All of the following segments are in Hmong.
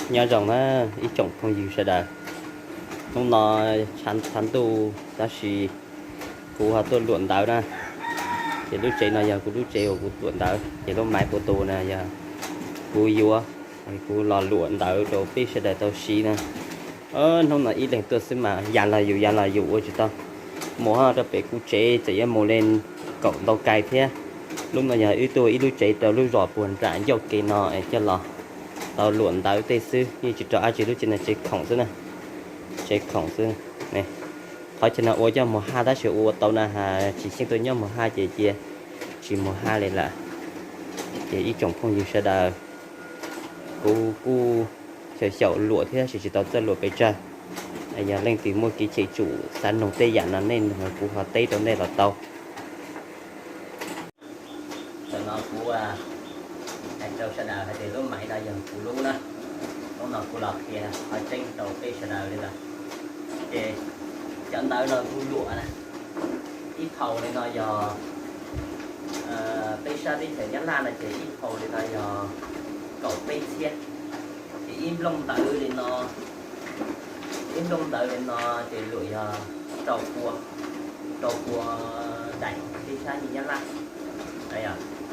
Nyob zoo na ib tsoom phooj ywg sawv daws, hnub no tshav ntuj tab sis kuv ho tuaj luam ntawv na. Ces lub tsev no yog kuv lub tsev uas kuv luam ntawv, ces lub maiv pua tus na yog kuv yuav, kuv los luam ntawv rau peb sawv daws tau siv na. Hnub no ib leeg tuaj xwb mas ya los yus ya los yus ua tsis tau. Mus ho rau pem kuv tsev txawm yuav mus li kaum ntau kais thiab. Lub no yog wb tuaj ib lub tsev rau lub zos puag nram ncauj ke no es coj los tau luam ntawv tej xwb, yeej tsis rau dab tsi, lub tsev no tsev khoom xwb na. Tsev khoom xwb. Qhov chaw no ua coj mus haj tab sis ua tau na has tsis xyeej tuaj nyob mus haj ces cia tsis mus haj li lawm. Ces ib tsoom phooj ywg sawv daws, kuv kuj xyaum xyaum luam thiab tab sis tsis tau txawj luam pes tsawg. Yog leej twg muaj kev cheem tsum xav nug tej yam no nej nug kuv ho teb rau nej los tau. Tam no kuv hais rau sawv daws hais tias lub maiv no yog kuv lub na. Hnub no kuv los qhia qhov tseeb rau peb sawv daws li lawm. Ces cov ntawv no kuv luam na, ib phau li no yog, peb sab teb chaws Nyab Laj no ces ib phau li no yog kaum peb txhiab. Ces ib nplooj ntawv li no, ib nplooj ntawv li no ces luam yog rau pua, rau pua daim peb sab nyiaj Nyab Laj.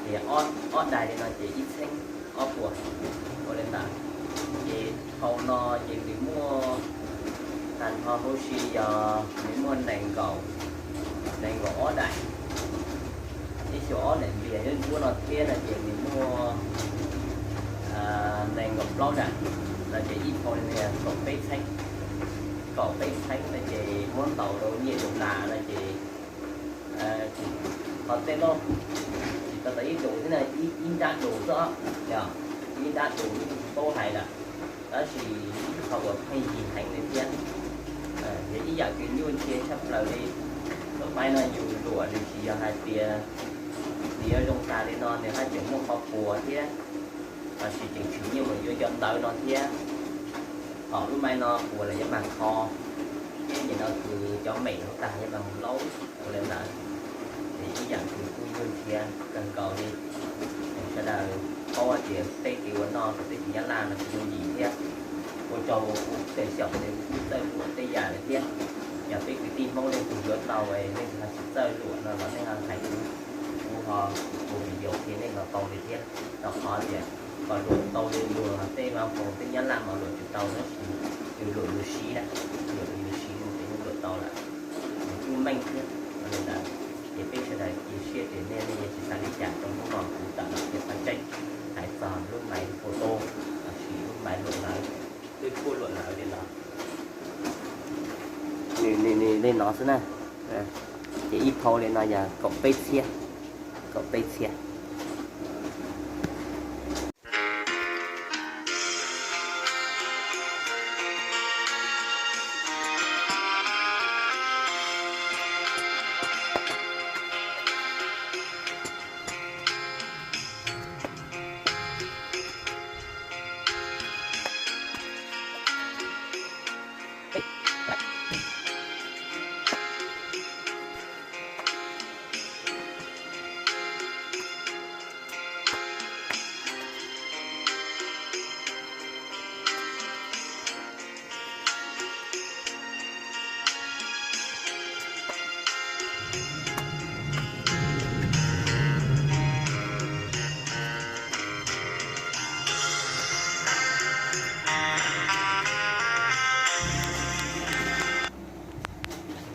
Ces ob daim li no ces ib txheeb ob puas, ua li ntawd. Ces phau no ces nws muaj tag nrho huv si yog nws muaj nees nkaum, nees nkaum ob daim, ib xyoos ob daim npias nyob nruab no thiab no ces nws muaj nees nkaum plaub daim, no ces ib phau li no kaum peb txheeb. Kaum peb txheeb no ces muab ntaus rau nyiaj dollar no ces qhov tej loj tsis tau tau ib dus thiab na, ib nrab dus xwb, ib nrab dus tsis paub hais lawm. Tab sis ib qho uas pheej yig heev li thiab, ces ib yam kws nyuaj ntsia tshaj plaws li. Lub maiv no yus luam nws tsis yog hais tias nws yuav zoo tas li no nws haj tseem muaj qhov puas thiab, tab sis tseem tshwm nyiaj mus yuav cov ntawv no thiab. Hom lub maiv no puas lawm yuav mag kho, thiab nim no kws cov mem no tag yuav mag mus laub ua li ntawd. Ces ib yam kws kuj nyuaj ntsia kawg nkaus li. Sawv daws paub hais tias tej kev ua noj rau teb chaws Nyab Laj no kuj yooj yim thiab. Ua rau kuv xyaum xyaum ces kuv kuj txawj luam tej yam lawm thiab. Yog peb kwv tij Hmoob leej twg yuav tau, leej twg ho tsis txawj luam no los nej ho hais kuv, kuv ho ua video qhia nej los tau li thiab. Rau qhov tias kom luam tau li luag tej vaj foos tej Nyab Laj mas luam tsis tau tab sis yus luam yus siv na, luam yus siv ces yeej luam tau lawm. Kuj meej thiab. Yog li ntawd ces peb sawv daws cia siab tias nej yeej tsis xav li cas rau hnub no kuv tawm los qhia qhov tseeb hais txog lub maiv pua tus lossis lub maiv luam ntawv, twb kuj luam ntawv li no. Nws li no xwb na. Ces ib phau li no yog kaum peb txhiab, kaum peb txhiab.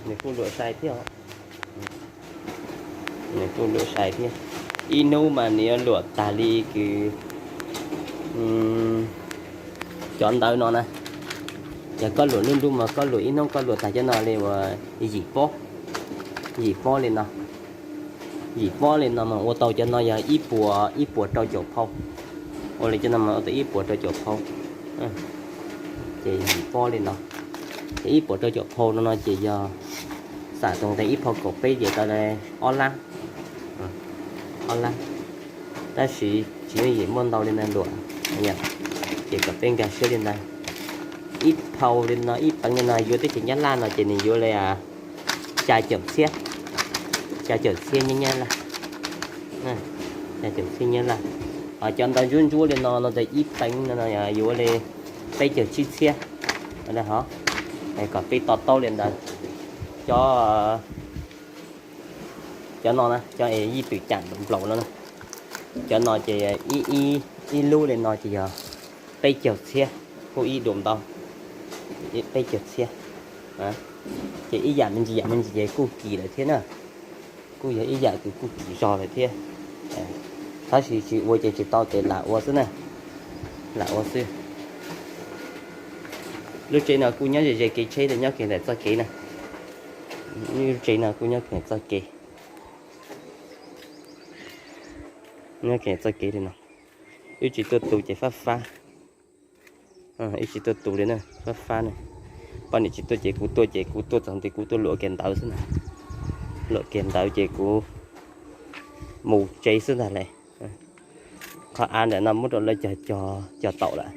Nws kuj luam sai thiab. Nws kuj luam sai thiab. Ib hnub mas nws yuav luam tag li kws cov ntawv no na. Yog koj luam nruab nruab mas koj luam ib hnub koj luam tag cov no li uas yim pob, yim pob li no. Yim pob li no mas ua tau cov no yog ib puas, ib puas rau caum phau. Ua li cov no mas ua tau ib puas rau caum phau. Ces yim pob li no, ces ib puas rau caum phau no no ces yog xam tau ntawm ib phau kaum peb ces tau ob lab, ob lab. Tab sis tsis yooj yim muaj ntau li ntawd luam, ces kom peb nkag siab li ntawd. Ib phau li no, ib peev li no yuav teb chaws Nyab Laj no ces nws yuav li xya caum txhiab, xya caum txhiab Nyab Laj, xya caum txhiab Nyab Laj. Ho cov ntawv ntsuab ntsuab li no no ces ib peev no yuav li peb caug tsib txhiab. Hov, es kom peb to taub li ntawd. Cov, cov no na, cov es yij twm cam nplaum no na, cov no ces ib, ib lub li no ces yog peb caug txhiab, kuj ib dua ntau, peb caug txhiab. Ces ib yam me ntsis yam me ntsis ces kuj kim lawm thiab na, kuj yog ib yam kws kuj kim zog lawm thiab. Tab sis tsis ua ces tsis tau ces lam ua xwb na, lam ua xwb. Lub tsev no kuj nyob ze ze kev tsheb, nyob kiag ntawm txoj kev na. Lub tsev no kuj nyob kiag txoj kev, nyob kiag txoj kev li no. Wb tsis tuaj tu ces fab fab, wb tsis tuaj tu li na, fab fab na. Poj niam tsis tuaj ces kuv tuaj, ces kuv tuaj txog nti kuv tuaj luam kiag ntawv xwb na, luam kiag ntawv ces kuv mus tsev xwb ntag le. Qhov av ntawm no muab rau lawv cog, cog taum lawm.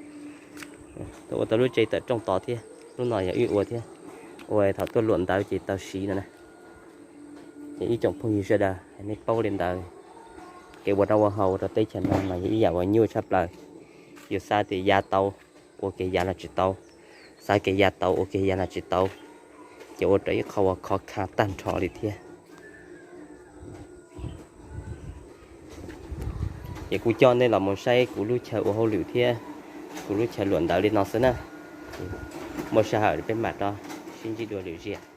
Tuaj ua tau lub tsev tawm rooj tod thiab, lub no yog wb ua thiab, ua thaum tuaj luam ntawv ces tau siv no na. Ces ib tsoom phooj ywg sawv daws, nej paub li ntawd, kev ua noj ua haus rau teb chaws no mas yog ib yam uas nyuaj tshaj plaws. Yus xav tias yav tau, ua kiag yav no tsis tau, xav kiag yav tau ua kiag yav no tsis tau, ces ua rau ib qho uas khov kho tag nrho li thiab. Ces kuv coj nej los mus saib kuv lub chaw ua hauj lwm thiab kuv lub chaw luam ntawv li no xwb na. Muaj sij hawm peb mam rov sib ntsib dua lwm zaus.